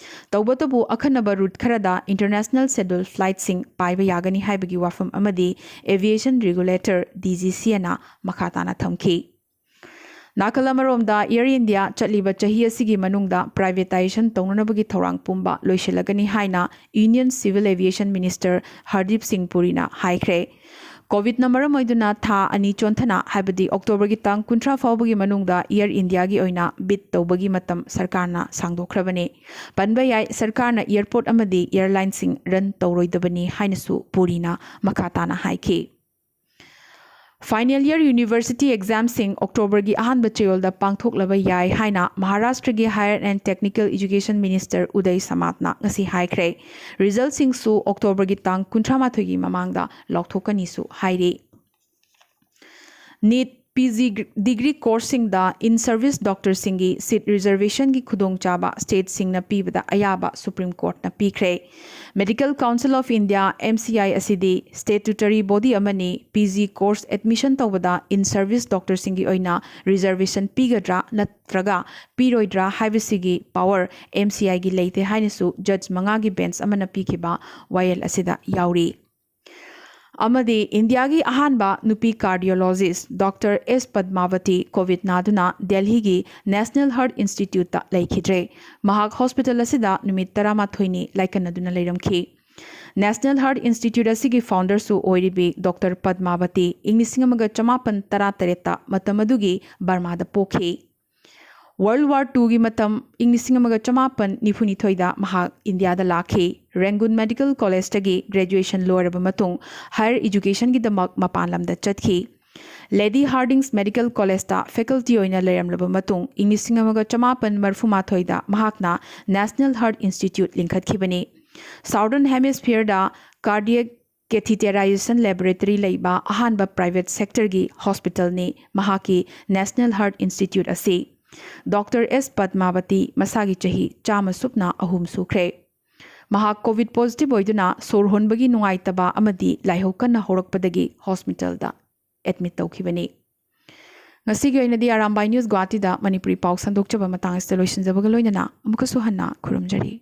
ꯇꯧꯕꯇꯕꯨ ꯑꯈꯟꯅꯕ ꯔꯨꯠ ꯈꯔꯗ ꯏꯟꯇꯔꯅꯦꯁꯅꯦꯜ ꯁꯦꯗ꯭ꯌꯨꯜ ꯐ꯭ꯂꯥꯏꯠꯁꯤꯡ ꯄꯥꯏꯕ ꯌꯥꯒꯅꯤ ꯍꯥꯏꯕꯒꯤ ꯋꯥꯐꯝ ꯑꯃꯗꯤ ꯑꯦꯚꯤꯌꯦꯁꯟ ꯔꯤꯒꯨꯂꯦꯇꯔ, DGCAꯅ ꯃꯈꯥ ꯇꯥꯅ ꯊꯝꯈꯤ꯫ ꯅꯥꯀꯜ ꯑꯃꯔꯣꯝꯗ, ꯑꯦꯌꯔ ꯏꯟꯗꯤꯌꯥ ꯆꯠꯂꯤꯕ ꯆꯍꯤ ꯑꯁꯤꯒꯤ ꯃꯅꯨꯡꯗ ꯄ꯭ꯔꯥꯏꯚꯦꯇꯥꯏꯖꯦꯁꯟ ꯇꯧꯅꯅꯕꯒꯤ ꯊꯧꯔꯥꯡ ꯄꯨꯝꯕ ꯂꯣꯏꯁꯤꯜꯂꯒꯅꯤ ꯍꯥꯏꯅ union civil aviation minister Hardeep ꯁꯤꯡ ꯄꯨꯔꯤꯅ ꯍꯥꯏꯈ꯭ꯔꯦ꯫ ꯀꯣꯚꯤꯗꯅ ꯃꯔꯝ ꯑꯣꯏꯗꯨꯅ ꯊꯥ ꯑꯅꯤ ꯆꯣꯟꯊꯅ, ꯍꯥꯏꯕꯗꯤ ꯑꯣꯛꯇꯣꯕꯔꯒꯤ ꯇꯥꯡ ꯀꯨꯟꯊ꯭ꯔꯥ ꯐꯥꯎꯕꯒꯤ ꯃꯅꯨꯡꯗ ꯑꯦꯌꯔ ꯏꯟꯗꯤꯌꯥꯒꯤ ꯑꯣꯏꯅ ꯕꯤꯗ ꯇꯧꯕꯒꯤ ꯃꯇꯝ ꯁꯔꯀꯥꯔꯅ ꯁꯥꯡꯗꯣꯛꯈ꯭ꯔꯕꯅꯤ꯫ ꯄꯟꯕ ꯌꯥꯏ, ꯁꯔꯀꯥꯔꯅ ꯑꯦꯌꯔꯄꯣꯔꯠ ꯑꯃꯗꯤ ꯑꯦꯌꯔꯂꯥꯏꯟꯁꯤꯡ ꯔꯟ ꯇꯧꯔꯣꯏꯗꯕꯅꯤ ꯍꯥꯏꯅꯁꯨ ꯄꯨꯔꯤꯅ ꯃꯈꯥ ꯇꯥꯅ ꯍꯥꯏꯈꯤ꯫ ꯐꯥꯏꯅꯦꯜ ꯏꯌꯔ ꯌꯨꯅꯤꯚꯔꯁꯤꯇꯤ ꯑꯦꯛꯖꯥꯝꯁꯤꯡ ꯑꯣꯛꯇꯣꯕꯔꯒꯤ ꯑꯍꯥꯟꯕ ꯆꯌꯣꯜꯗ ꯄꯥꯡꯊꯣꯛꯂꯕ ꯌꯥꯏ ꯍꯥꯏꯅ ꯃꯍꯥꯔꯥꯁꯇ꯭ꯔꯒꯤ higher and technical education minister Uday ꯁꯃꯥꯠꯅ ꯉꯁꯤ ꯍꯥꯏꯈ꯭ꯔꯦ꯫ ꯔꯤꯖꯜꯁꯤꯡꯁꯨ ꯑꯣꯛꯇꯣꯕꯔꯒꯤ ꯇꯥꯡ ꯀꯨꯟꯊ꯭ꯔꯥ ꯃꯥꯊꯣꯏꯒꯤ ꯃꯃꯥꯡꯗ ꯂꯥꯎꯊꯣꯛꯀꯅꯤꯁꯨ ꯍꯥꯏꯔꯤ꯫ ꯅꯤꯠ ꯄꯤ ꯖꯤ ꯗꯤꯒ꯭ꯔꯤ ꯀꯣꯔꯁꯁꯤꯡꯗ ꯏꯟ ꯁꯔꯚꯤꯁ ꯗꯣꯛꯇꯔꯁꯤꯡꯒꯤ ꯁꯤꯠ ꯔꯤꯖꯔꯚꯦꯁꯟꯒꯤ ꯈꯨꯗꯣꯡꯆꯥꯕ ꯁ꯭ꯇꯦꯠꯁꯤꯡꯅ ꯄꯤꯕꯗ ꯑꯌꯥꯕ ꯁꯨꯄ꯭ꯔꯤꯝ ꯀꯣꯔꯠꯅ ꯄꯤꯈ꯭ꯔꯦ꯫ Medical council of India, MCI, ꯑꯁꯤꯗꯤ ꯁ꯭ꯇꯦꯇꯨꯇꯔꯤ ꯕꯣꯗꯤ ꯑꯃꯅꯤ꯫ ꯄꯤ ꯖꯤ ꯀꯣꯔꯁ ꯑꯦꯗꯃꯤꯁꯟ ꯇꯧꯕꯗ ꯏꯟ ꯁꯔꯚꯤꯁ ꯗꯣꯛꯇꯔꯁꯤꯡꯒꯤ ꯑꯣꯏꯅ ꯔꯤꯖꯔꯚꯦꯁꯟ ꯄꯤꯒꯗ꯭ꯔꯥ ꯅꯠꯇ꯭ꯔꯒ ꯄꯤꯔꯣꯏꯗ꯭ꯔꯥ ꯍꯥꯏꯕꯁꯤꯒꯤ ꯄꯥꯋꯔ MCIꯒꯤ ꯂꯩꯇꯦ ꯍꯥꯏꯅꯁꯨ ꯖꯖ ꯃꯉꯥꯒꯤ ꯕꯦꯟꯆ ꯑꯃꯅ ꯄꯤꯈꯤꯕ ꯋꯥꯌꯦꯜ ꯑꯁꯤꯗ ꯌꯥꯎꯔꯤ꯫ ꯑꯃꯗꯤ ꯏꯟꯗꯤꯌꯥꯒꯤ ꯑꯍꯥꯟꯕ ꯅꯨꯄꯤ ꯀꯥꯔꯗꯤꯑꯣꯂꯣꯖꯤꯁ ꯗꯣꯛꯇꯔ ꯑꯦꯁ ꯄꯗꯃꯥꯕꯇꯤ ꯀꯣꯚꯤꯗ ꯅꯥꯗꯨꯅ ꯗꯦꯜꯍꯤꯒꯤ ꯅꯦꯁꯅꯦꯜ ꯍꯥꯔꯠ ꯏꯟꯁꯇꯤꯇ꯭ꯌꯨꯠꯇ ꯂꯩꯈꯤꯗ꯭ꯔꯦ꯫ ꯃꯍꯥꯛ ꯍꯣꯁꯄꯤꯇꯥꯜ ꯑꯁꯤꯗ ꯅꯨꯃꯤꯠ ꯇꯔꯥꯃꯥꯊꯣꯏꯅꯤ ꯂꯥꯏꯀꯠꯅꯗꯨꯅ ꯂꯩꯔꯝꯈꯤ꯫ ꯅꯦꯁꯅꯦꯜ ꯍꯥꯔꯠ ꯏꯟꯁꯇꯤꯇ꯭ꯌꯨꯠ ꯑꯁꯤꯒꯤ ꯐꯥꯎꯟꯗꯔꯁꯨ ꯑꯣꯏꯔꯤꯕꯤ ꯗꯣꯛꯇꯔ ꯄꯗꯃꯥꯕꯇꯤ ꯏꯪ ꯂꯤꯁꯤꯡ ꯑꯃꯒ ꯆꯃꯥꯄꯟ ꯇꯔꯥ ꯇꯔꯦꯠꯇ ꯃꯇꯝ ꯑꯗꯨꯒꯤ ꯕꯔꯃꯥꯗ ꯄꯣꯛꯈꯤ꯫ ꯋꯥꯔꯜ ꯋꯥꯔ ꯇꯨꯒꯤ ꯃꯇꯝ, ꯏꯪ ꯂꯤꯁꯤꯡ ꯑꯃꯒ ꯆꯃꯥꯄꯟ ꯅꯤꯐꯨ ꯅꯤꯊꯣꯏꯗ ꯃꯍꯥꯛ ꯏꯟꯗꯤꯌꯥꯗ ꯂꯥꯛꯈꯤ꯫ ꯔꯦꯡꯒꯨꯟ ꯃꯦꯗꯤꯀꯦꯜ ꯀꯣꯂꯦꯖꯇꯒꯤ ꯒ꯭ꯔꯦꯖꯨꯑꯦꯁꯟ ꯂꯣꯏꯔꯕ ꯃꯇꯨꯡ ꯍꯥꯌꯔ ꯏꯖꯨꯀꯦꯁꯟꯒꯤꯗꯃꯛ ꯃꯄꯥꯟ ꯂꯝꯗ ꯆꯠꯈꯤ꯫ ꯂꯦꯗꯤ ꯍꯥꯔꯗꯤꯡꯁ ꯃꯦꯗꯤꯀꯦꯜ ꯀꯣꯂꯦꯖꯇ ꯐꯦꯀꯜꯇꯤ ꯑꯣꯏꯅ ꯂꯩꯔꯝꯂꯕ ꯃꯇꯨꯡ, ꯏꯪ ꯂꯤꯁꯤꯡ ꯑꯃꯒ ꯆꯃꯥꯄꯟ ꯃꯔꯤꯐꯨ ꯃꯥꯊꯣꯏꯗ ꯃꯍꯥꯛꯅ ꯅꯦꯁꯅꯦꯜ ꯍꯥꯔꯠ ꯏꯟꯁꯇꯤꯇ꯭ꯌꯨꯠ ꯂꯤꯡꯈꯠꯈꯤꯕꯅꯤ꯫ ꯁꯥꯎꯗꯔꯟ ꯍꯦꯃꯤꯁꯐꯤꯌꯔꯗ ꯀꯥꯔꯗꯤꯌꯦꯛ ꯀꯦꯊꯤꯇꯦꯔꯥꯏꯖꯦꯁꯟ ꯂꯦꯕꯣꯔꯦꯇꯔꯤ ꯂꯩꯕ ꯑꯍꯥꯟꯕ ꯄ꯭ꯔꯥꯏꯚꯦꯠ ꯁꯦꯛꯇꯔꯒꯤ ꯍꯣꯁꯄꯤꯇꯥꯜꯅꯤ ꯃꯍꯥꯛꯀꯤ ꯅꯦꯁꯅꯦꯜ ꯍꯥꯔꯠ ꯏꯟꯁꯇꯤꯇ꯭ꯌꯨꯠ ꯑꯁꯤ꯫ ꯗꯣꯛꯇꯔ ꯑꯦꯁ ꯄꯗꯃꯥꯕꯇꯤ ꯃꯁꯥꯒꯤ ꯆꯍꯤ ꯆꯥꯝꯃ ꯁꯨꯞꯅ ꯑꯍꯨꯝ ꯁꯨꯈ꯭ꯔꯦ꯫ ꯃꯍꯥꯛ ꯀꯣꯚꯤꯗ ꯄꯣꯖꯤꯇꯤꯚ ꯑꯣꯏꯗꯨꯅ ꯁꯣꯔ ꯍꯣꯟꯕꯒꯤ ꯅꯨꯡꯉꯥꯏꯇꯕ ꯑꯃꯗꯤ ꯂꯥꯏꯍꯧ ꯀꯟꯅ ꯍꯧꯔꯛꯄꯗꯒꯤ ꯍꯣꯁꯄꯤꯇꯥꯜꯗ ꯑꯦꯗꯃꯤꯠ ꯇꯧꯈꯤꯕꯅꯤ꯫ ꯉꯁꯤꯒꯤ ꯑꯣꯏꯅꯗꯤ ꯑꯔꯥꯝꯕꯥꯏ ꯅ꯭ꯌꯨꯁ ꯒꯨꯋꯥꯍꯥꯇꯤꯗ ꯃꯅꯤꯄꯨꯔꯤ ꯄꯥꯎ ꯁꯟꯗꯣꯛꯆꯕ ꯃꯇꯥꯡ ꯑꯁꯤꯗ ꯂꯣꯏꯁꯤꯟꯖꯕꯒ ꯂꯣꯏꯅꯅ ꯑꯃꯨꯛꯀꯁꯨ ꯍꯟꯅ ꯈꯨꯔꯨꯝꯖꯔꯤ꯫